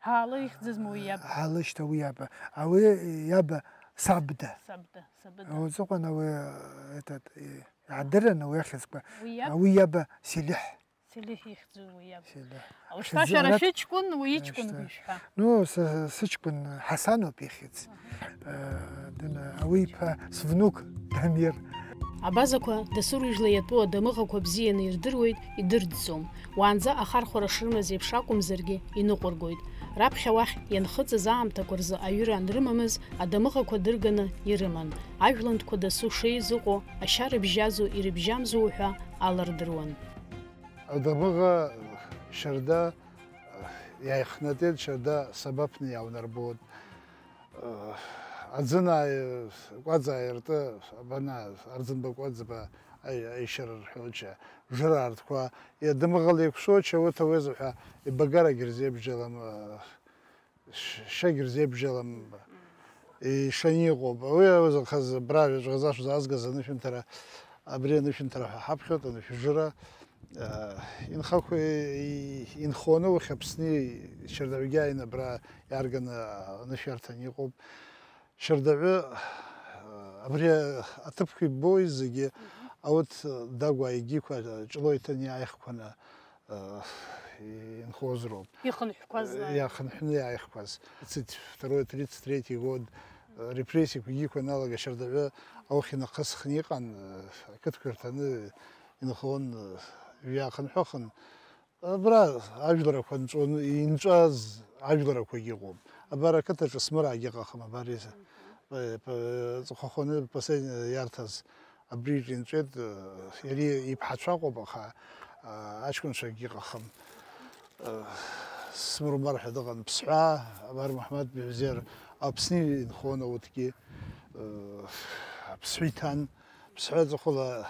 Алы ихьӡызма уи иаба? Алы шьҭа уи иаба. Уи иаба Сабда. Сабда, Сабда. Уҵыҟәан уи, этот, иаадырын уи ахьӡқәа. Уи иаб? Уи иаба Селиҳ. Селиҳ ихьӡу уи иаб. Селиҳ. Ушьҭа шәара шәыҷкәын, уи иҷкәын ишәҳәа. Ну, сы-, сыҷкәын Ҳасаноуп ихьӡ. Дына, уи иԥа свнук Дамир. Абазақәа дасу рыжәла иатәу адамыӷақәа бзианы ирдыруеит, идырӡӡом. Уаанӡа ахархәара шрымаз еиԥш акәымзаргьы, иныҟәыргоит. Раԥхьа уахь ианхыҵыз аамҭақәа рзы аҩыра анрымамыз, адамыӷақәа дырганы ирыман. Ажәлантәқәа дасу шеизыҟоу, ашьа рыбжьазу ирыбжьамзу уҳәа алырдыруан. Адамыӷа Шьарда иааихнатәеит, Шьарда Сабаԥны иаунарбоит. Аӡынааи Кәаӡаа иртәы, абана, Арӡынба Кәаӡба аи-, аишьара рҳәоча, Жыра арҭқәа, адамыӷала еиқәшәоча, урҭ ауеизуҳәа, ибагарагь рзеибжьалам, ш-, шьагь рзеибжьалам, ишаны иҟоуп. Уи азы хаз абра жәаҵәҟьа зашәзаазгаз анышәынҭара, абри анышәынҭара ҳәа ҳаԥхьоит, анышәжыра. Инхақәа инхоны уахь Аԥсни Шьардаҩгьы ааины абра иаарганы анышә иарҭаны иҟоуп. Шьардаҩы абри аҭыԥқәа иббои зегьы, аут Дагәа егьиқәа ҷло иҭаны иааихқәаны инхоз роуп. Ихынҳәқәаз, иаахынҳәны иааихқәаз. Тридцать второй, тридцать третий год, репрессиақәа егьиқәа аналага Шьардаҩы аухь инахысхны иҟан, ақыҭқәа ирҭаны инхон, иаахынҳәыхын. Абра ажәларақәа нҵәон, инҵәаз ажәларақәагьы ыҟоуп. Абар ақыҭаҿы Смыраагьы ыҟахым, абар, ис-, п-, п-, ҵыхәахәаны последни иарҭаз абри инҵәеит, иара иԥҳацәа ыҟоуп, аха, а, аҷкәынцәагьы ыҟахым. Смырмар ҳәа дыҟан, Ԥсҳәаа, абар Муҳаммад Беҳәзер, Аԥсни инхон аутгьы, Аԥсҳәы иҭан, Ԥсҳәа аҵыхәала,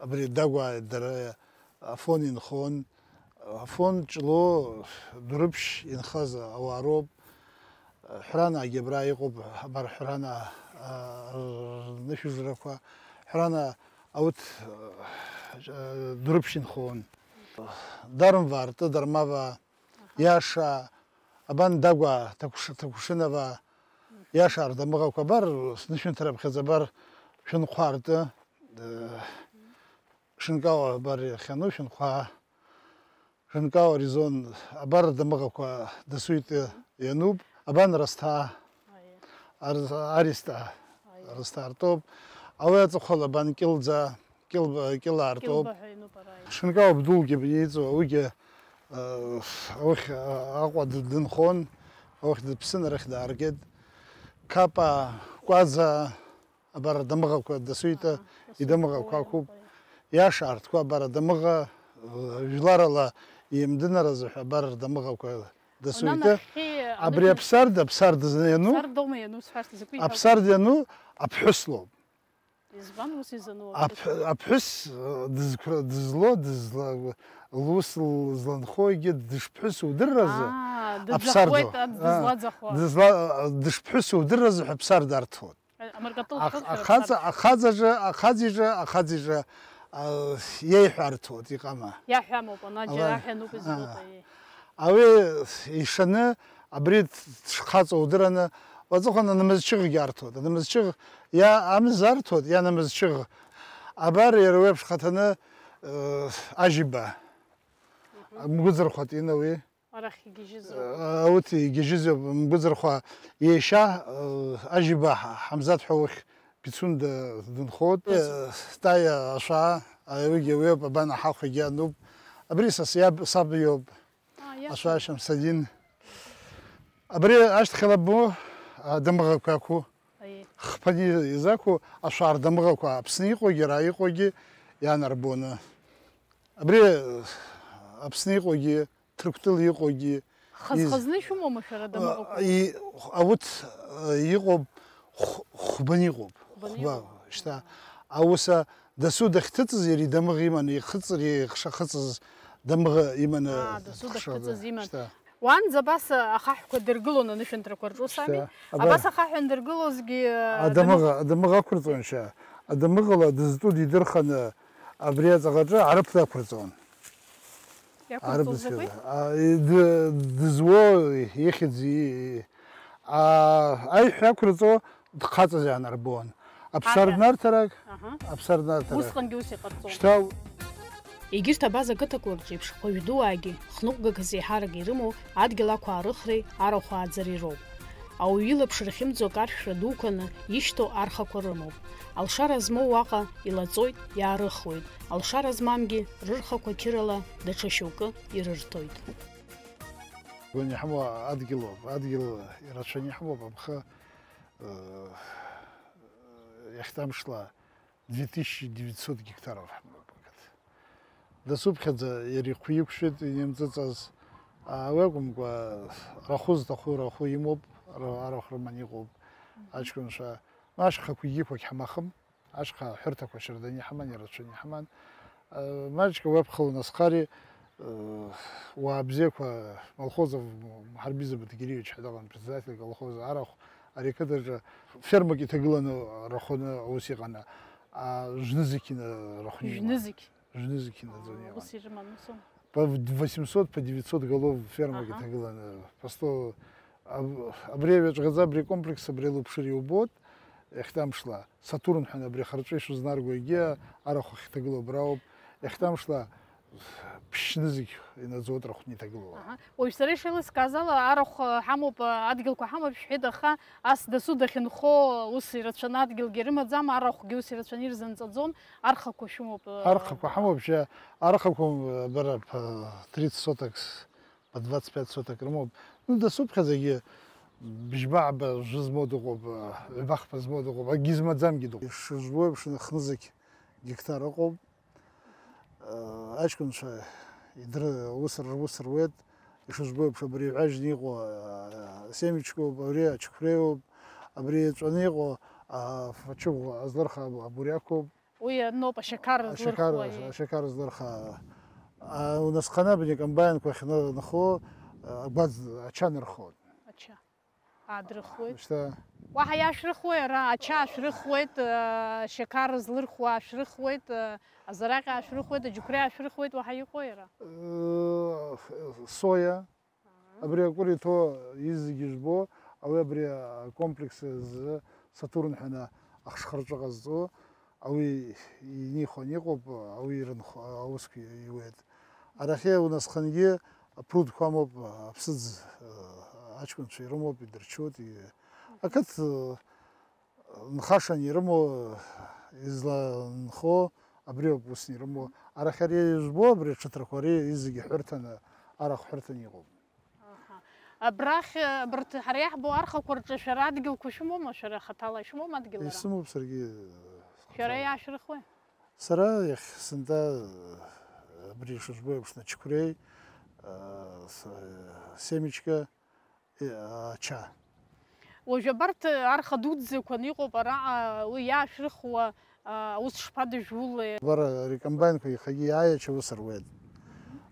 абри Дагәаа дара, Афон инхон. Афон Ҷлоу Дәрыԥшь инхаз ауаа роуп. Ҳәранаагьы абра иҟоуп, абар Ҳәрана, а, рнышәыжрақәа. Ҳәрана аут, а, Дәрыԥшь инхон. Дармваа ртәы Дармаваа, иаша, абан Дагәаа Ҭакәш-, Ҭакәшынаваа, иаша ардамыӷақәа, абар, снышәынҭра аԥхьаӡа, абар, Шәынхәаа ртәы, э, Шынкауа абар иахьану Шәынхәаа, Шынкауа Резон, абар адамыӷақәа дасу итәы иануп, абан Расҭаа, Ар-, Аристаа, Расҭаа ртәоуп, ауи аҵыхәала абан Кьылӡа, Кьыл-, Кьылаа ртәоуп. Кьылба ҳәа иануп ара. Шынкауа Абдулгьы иҵоу, ауигьы, э, аухь, э, Аҟәа д-, дынхон, аухь дыԥсын, арахь дааргеит. Қапа, Кәаӡа, абар адамыӷақәа дасу итәы, идамыӷақәа ақәуп. Иаша арҭқәа абар адамыӷа, э, жәларала иемдынаразы ҳәа абар адамыӷақәа дасу итәы. Абри аԥсарда, аԥсарда зны иану, аԥсарда иану аԥҳәыс лоуп. Избан ус изану? Аԥ-, аԥҳәыс, э, дызқәра-, дызло, дызла-, лус л-, зланхогьы дышԥҳәыс удырразы, аа, аԥсарда, дыӡахуеит, а, дызлаӡахуа. Дызла-, дышԥҳәыс удырразы ҳәа аԥсарда арҭоит. Ахаҵа, ахаҵаҿы, ахаҵаҿы, ахаҵаҿы иеиҳәарҭоуп, иҟама. Иаҳәамоуп, ана џьара аҳәа ануп изгоит. Ауи ишаны, абри дшхаҵоу удыраны, уаҵәахәын анымызчыггьы арҭоит. Анымызчыгә иа амз арҭоит, иа нымызчыгә. Абар иара уи аԥшхаҭаны, э, ажьиба. Мгәыӡырхәа Тина уи. Арахь игьежьыз роуп. Э, ауҭ игьежьыз иоуп, мгәыӡырхәа иеишьа, э, ажьиба Ҳа-, Ҳамзат ҳәа ухь Пицунда дынхоит. Э, Таиа ашәаа, ауигьы уиоуп, абан аҳахәагьы ануп. Абри са сиаб-, саб иоуп. Ашәаа Шьамсадин. Абри ашьҭахьала ббо, адамыӷақәа ақәу. Хԥаны изақәу ашәаа рдамыӷақәа Аԥсны иҟоугьы, ара иҟоугьы иаанарбоны. Абри Аԥсны иҟоугьы, Ҭырқәтәыла иҟоугьы. Хаз-хазны ишәымоума шәара адамыӷақәа? Ауҭ, э, иҟоуп хә-, хәбаны иҟоуп. Хәба, шьҭа. Ауса дасу дахьҭыҵыз иара идамыӷ иманы, ихыҵыр, ихшахыҵыз дамыӷ иманы. Аа, дасу дахьҭыҵыз иман. Шьҭа. Уаанӡа абас ахаҳәқәа дыргылон анышәынҭрақәа рҿы, ус ами? Шьҭа, абар. Абас ахаҳә андыргылозгьы, э, адамыӷ, адамыӷ ақәырҵон, шьа. Адамыӷала дызтәу дидырханы абри аҵаҟаҿы арыԥ дақәырҵон. Иақәырҵо закәи? Арыԥ дызхьыз. А, и-, д-, дызуо ихьӡ, и-, и-, а, аиҳәа ақәырҵо дхаҵаз иаанарбон. Аԥсар днарҭарак, аԥсар днарҭарак. Усҟангьы ус иҟарҵон. Шьҭа. Егьырҭ абаза қыҭақәа рҿы еиԥш, хәажә дуаагьы, хныҟәгақәас еиҳарак ирымоу адгьыл ақәаарыхреи арахә ааӡареи роуп. Ауаҩы илаԥш рхьымӡо акаршәра дуқәаны ишьҭоу архақәа рымоуп. Алшара змоу уаҟа илаҵоит, иаарыхуеит, алшара змамгьы рырхақәа қьырала даҽа шьоукы ирырҭоит. Гәаныҳәа адгьылоуп, адгьыл ирацәаны иҳамоуп, амхы, э, иахьҭамшла две тысячи девятьсот гектаров ҳамоуп ақыҭа. Дасуԥхьаӡа иара ихәы иқәшәеит инеимҵыҵаз, а, уи акәымкәа, рахәы зҭаху рахәы имоуп, ра-, арахә рыманы иҟоуп аҷкәынцәа. Ма ашьхақәагьы иқәагь ҳамахым. Ашьха ҳәырҭақәа шьарданы иҳаман, ирацәаны иҳаман. Э, маҷк уаԥхьа унасхари, э, уаа бзиақәа, Молхозов Мҳарбиза Бадгьариевич ҳәа дыҟан, председатель колхоза, арахә ари ақыҭаҿы фермак иҭагыланы рахәаны аус иҟан, а, жә-нызқь ина-, рахәны иҟан. Жә-нызқь? Жә-нызқь инаӡон иҟан. Ус ирыман, ус аума? По восемьсот, по девятьсот голов фермак иҭагыланы, просто аб-, абри аҩаҵәҟьаӡа, абри акомплекс, абри алуԥшыр иубоит, иахьҭамшла. Сатурн ҳәа абри ахырҵәы ишәызнарго егьи арахә ахьҭагылоу абра ауп. Иахьҭамшла ԥшь-нызқь инаӡоит рахәны иҭагылоу. Аҳа. Уажә сара ишеилыскааз ала, арахә, э, ҳамоуп, э, адгьылқәа ҳамоуп шәҳәеит, аха ас дасу дахьынхо ус ирацәаны адгьылгьы рымаӡам, арахәгьы ус ирацәаны ирзынҵаӡом, архақәа шәымоуп, э. Архақәа ҳамоуп, шьа, архақәа, э, бара, э, тридцать соток с-, по двадцать пять соток рымоуп. Ну, дасуԥхьаӡагьы бжьба-ааба жәа змоу дыҟоуп, ҩбахԥа змоу дыҟоуп, акгьы змаӡамгьы дыҟоуп. Ишыжәбо еиԥш, хнызқь гектар ыҟоуп. Аҷкәынцәа идыр-, ус р-, ус руеит, ишыжәбо еиԥш, абри иҳәажьны иҟоу, а, семечкоуп, абри ачықәреиуп, абри еҵәаны иҟоу, а, фачыгә азлырха абуриақоуп. Уи аноуп ашьақар злырхуа, ашьақар, е. Ашьақар злырха. А, унасханы абни акомбаинқәа ахьнырхо, а, агәаӡ, ача нырхоит. Ача. Адрыхуеит. Шьҭа. Уаҳа иашәрыхуеи ара? Ача ашәрыхуеит, а, ашьақар злырхуа ашәрыхуеит, а, азараҟьа ашәрыхуеит, аџьықәреи ашәрыхуеит, уаҳа иҟои ара? Э, соя. Абри акәыр иҭоу изегьы жәбо, ауи абри акомплекс азы Сатурн ҳәа ахшхырҵәы ҟазҵо, ауи инихуан иҟоуп, ауи ирынхо аусқәа иуеит. Арахьы унасхынгьы апрудқәа амоуп, аԥсыӡ, аҷкәынцәа ирымоуп, идырчуеит, и-, ақыҭ, нхашан ирымоу, изланхо, абриоуп усны ирымоу. Арахь ари жәбо, абри аҽыҭрақәа ари изегьы ҳәырҭаны, арахә ҳәырҭаны иҟоуп. Аҳа. Абрахь, абарҭ ҳара иаҳбо архақәа рҿы шәара адгьылқәа шәымоума, шәара хаҭала ишәымоума адгьыл ара? Исымоуп саргьы, шәара хаҭала иаашәрыхуеи? Сара иахь сынтәа, абри ишыжәбо еиԥш, ачықәреи, а, с-, семечка, Е, ача. Уажә абарҭ арха дуӡӡақәа иҟоуп араҟа, уи иаашәрыхуа, а, аус шԥадыжәулеи? Абар ари акомбаинқәа иахьагьы иааи ача ус руеит.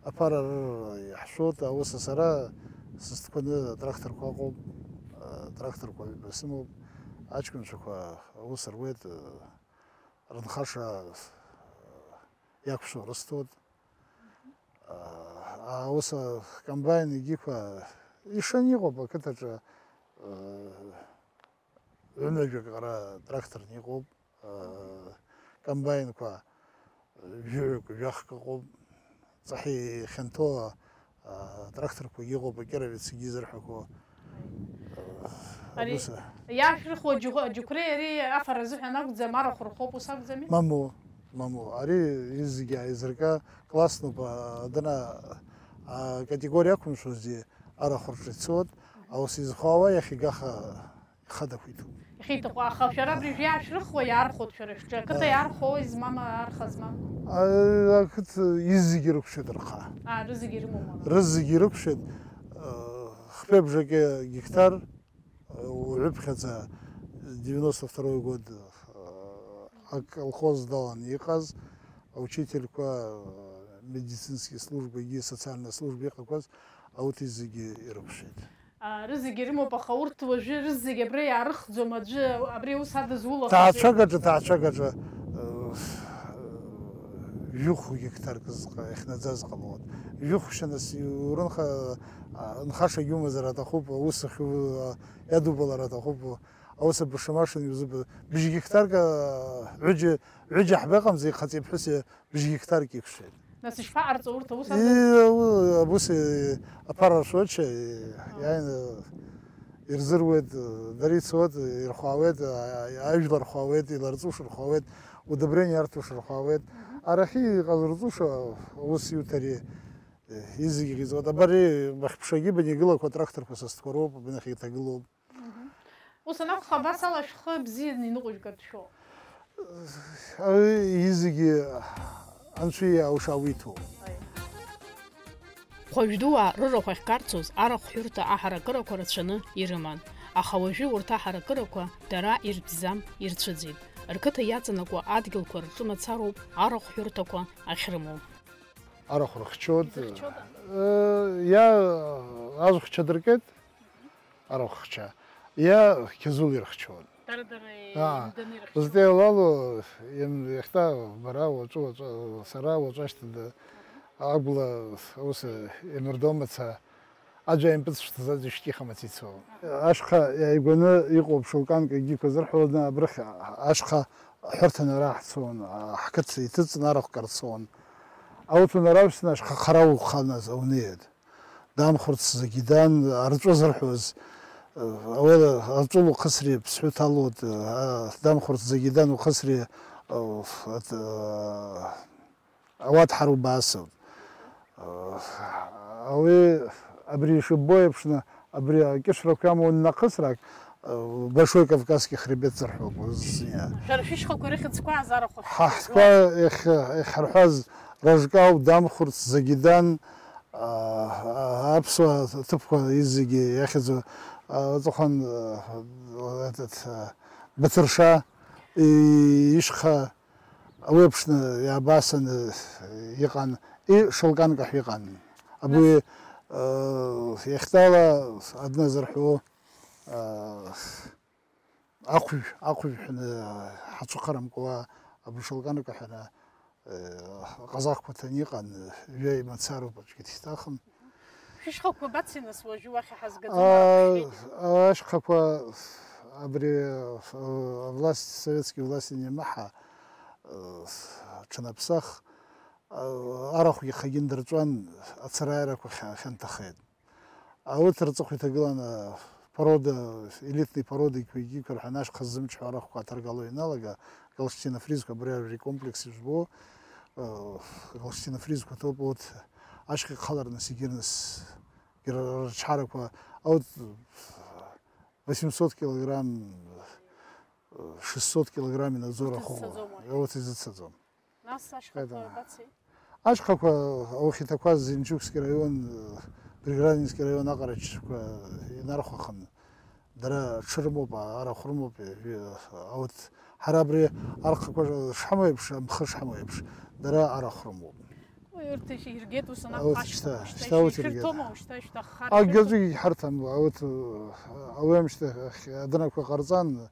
Аԥара рыр иаҳшәоит, аус сара сызҭқәаны атракторқәа ыҟоуп, атракторқәа ҩба сымоуп. Аҷкәынцәақәа аус руеит, рынхаша иақәшәо рысҭоит. Аус акомбайн егьиқәа ишаны иҟоуп ақыҭаҿы, ҩынҩажәак ара тракторны иҟоуп, комбаинқәа жәаҩык, жәахк ыҟоуп, ҵаҳәа ихьанҭоу, а, тракторқәагьы ыҟоуп, акировецгьы изырҳәақәо. Ари Абас, иаашәырхуа аџьықәреи ари афара азыҳәан акәӡам, арахә рхоуп, ус акәӡами? Мамоу, мамоу. Ари зегьы ааизырга классноуп, а, дана, а, категориа ақәымшәози арахә рҿы ицоит, аус изхоуа иахьигаха ихадақәиҭуп. Ихиҭаху, аха шәара абри шәиаашәрыхуа иаархәоит шәара шәҿы, ақыҭа Ааи. Иаархәои, змам, арха змам? А, ақыҭа изегьы рықәшәеит рхы. А, рызегьы ирымоума? Рызегьы ирықәшәеит, э, хԥеибжаки гектар, э, уажәыԥхьаӡа девяносто второй год, э, аколхоз далан иҟаз, аучительқәа, э, медицинский службагьы, социальная служба иҟақәаз, аут изегьы ирықәшәеит. А, рызегьы ирымоуп, аха урҭ уажәы рызегьы абра иаарыхӡом, аӡәы абри аус адызулахо. Ҭаацәагаҿы, ҭаацәагаҿы, э, жәохә гектарк зҟа-, иахьнаӡаз ҟалоит. Жәохә шьанас иурынха-, а, нхашагьы умазар аҭахуп, аус ахьу-, а, иадубалар аҭахуп, аус абыршамашан иузыб-, бжь гектарк, а, ҩыџьа, ҩыџьа ҳбаҟамзи, хаҵеи ԥҳәыси Бжь гектарк иқәшәеит. Нас ишԥаҟарҵо урҭ аус Ии, ада? У-, абус, э, аԥара ршоит, э, иааины ирзыруеит, э, дара ицоит, э, ирхәаауеит, э, ажәла рхәаауеит, иларҵуша рхәаауеит, удобрение иарҭоша рхәаауеит. Мгм. Арахьы иҟазырҵуша аус иуҭари, э, изегьы ҟаиҵоит. Абари бахьԥшагьы банигылақәа тракторқәа сасҭқәа роуп, бнахь иҭагылоуп. Мгм. Ус анакәха, абас ала шәхы бзианы иныҟәыжәгартә шәоуп. Изегьы Анцәа иауша уиҭо. Хәажә дуаа рырахә ахьгарцоз арахә ҳәырҭа аҳаракырақәа рацәаны ирыман, аха уажәы урҭ аҳаракырақәа дара иртәӡам, ирцәыӡит. Рқыҭа иаҵанакуа адгьылқәа рҿы мацароуп арахә ҳәырҭақәа ахьрымоу. Арахә рыхьчоит. Изыхьчода? Э, иа азхәыццәа дыркит, арахә хьча. Иа Кьазул ирыхьчоит. Дара-дара Аа, еимданы ирыхьчоит. Зтеилало, иан-, иахьта бара уаҵәы, уаҵәы, сара уаҵәы ашьҭада агәла ус, э, имырдо мацара. Аӡәы аимпыҵшәҭаз аӡәы ишьҭихамац ицо. Ашьха иааигәаны иҟоуп шулканк егьиқәа зырҳәо, абрахь ашьха ҳәырҭаны ара ҳцон, ҳқыҭа иҭыҵны арахә карцон. Ауҭ унараҩсны ашьха хара уханаз аунеид. Дамхәырц Загидан, арҵәы зырҳәоз, ауела арҵәы лухысри ԥсҳәы ҭалоит, Дамхәырц Загидан ухысри, Ауат ҳарубаасоуп. Уи абри ишыббо еиԥшны, абри акьышәрақәа иамоу ннахысрак, Большой Кавказский хребет зырҳәо акәызҵәҟьа. Шәара шәышьхақәа ирыхьӡқәа азарахәа Ҳа ҳтәқәа иахь-, иахьҳарҳәаз Рожкау, Дамхәырц, Загидан, а, а, аԥсуа ҭыԥқәа изегьы иахьӡу, а, аҵыхәан, а, этот, а, Баҭырша, и-, ишьха, Уи аԥшны иаабасаны иҟан, и, шылканка ҳәа иҟан. Абри, Нас? Э, иахьтәала адна зырҳәо, э, ахәыжә, ахәыжә ҳәаны ҳацәыхарамкуа, абри шылканка ҳәаны, э, аҟазахқәа ҭаны иҟан, жәаҩа имацароуп, аӡәгьы дышьҭахым. Шәышьхақәа баци, нас, уажәы уахь иҳазгаӡом, Аа, арахә шәҳәеит. Ашьхақәа абри, э, власть, советский власть ианимаҳа, э, ҽанаԥсах, э, арахә иахагьы ндырҵәан, ацараирақәа хьа-, хьанҭахеит. Урҭ рҵыхәа иҭагылан, э, порода, элитный порода иқәа-, иқәа рҳәан, ашьха ззымчҳәо арахәқәа аҭаргало ианалага, галштинофризқәа абри ажәа икомплекс ижәбо, э, галштинофризқәа ҭоуп, урҭ ашьха ихаларныс, егьырныс, егьыр-, рычҳарақәа, урҭ восемьсот килограмм, шестьсот килограмм инаӡо рахәыхәа. Изыццаӡом уахь. Урҭ изыццаӡом. Нас ашьхақәа Ҟаида. Бацеи? Ашьхақәа, аухьҭақәа Зинчукский раион, Приградинский раион аҟарачқәа инархәахын. Дара ҽы рымоуп, арахә рымоуп, ҩы-, аут, ҳара абри архақәа шҳамоу еиԥш, амхы шҳамоу еиԥш, дара арахә рымоуп. Уи урҭ иргеит ус анакәха Аут, ашьҭақәа, шьҭа, шьҭа шьҭа урҭ иргеит. Шәырҭома, шьҭа шьҭа хар Акгьы шәырҭом? Аӡәгьы иҳарҭам, аут, ауеимшьҭахь адынақәа ҟарҵан,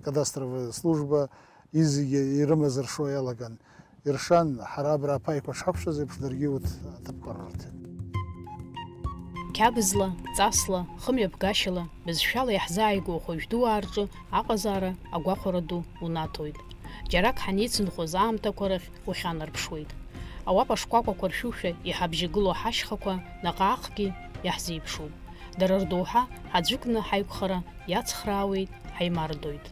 Кадастровая служба изегьы ирымазыршо иалаган. Иршан, ҳара абра аԥаиқәа шҳақәшәаз еиԥш, даргьы урҭ аҭыԥқәа рырҭеит. Қьабзла, ҵасла, хымҩаԥгашьала, бызшәала иаҳзааигәоу ахәажә дуаа рҿы аҟазаара агәахәара ду унаҭоит. Џьарак ҳанеицынхоз аамҭақәа рахь ухьанарԥшуеит. Ауапа шкәакәақәа ршәушәа иҳабжьагылоу ҳашьхақәа наҟ-ааҟгьы иаҳзеиԥшуп. Дара рдоуҳа ҳаӡәыкны ҳаиқәхара иацхраауеит, ҳаимардоит.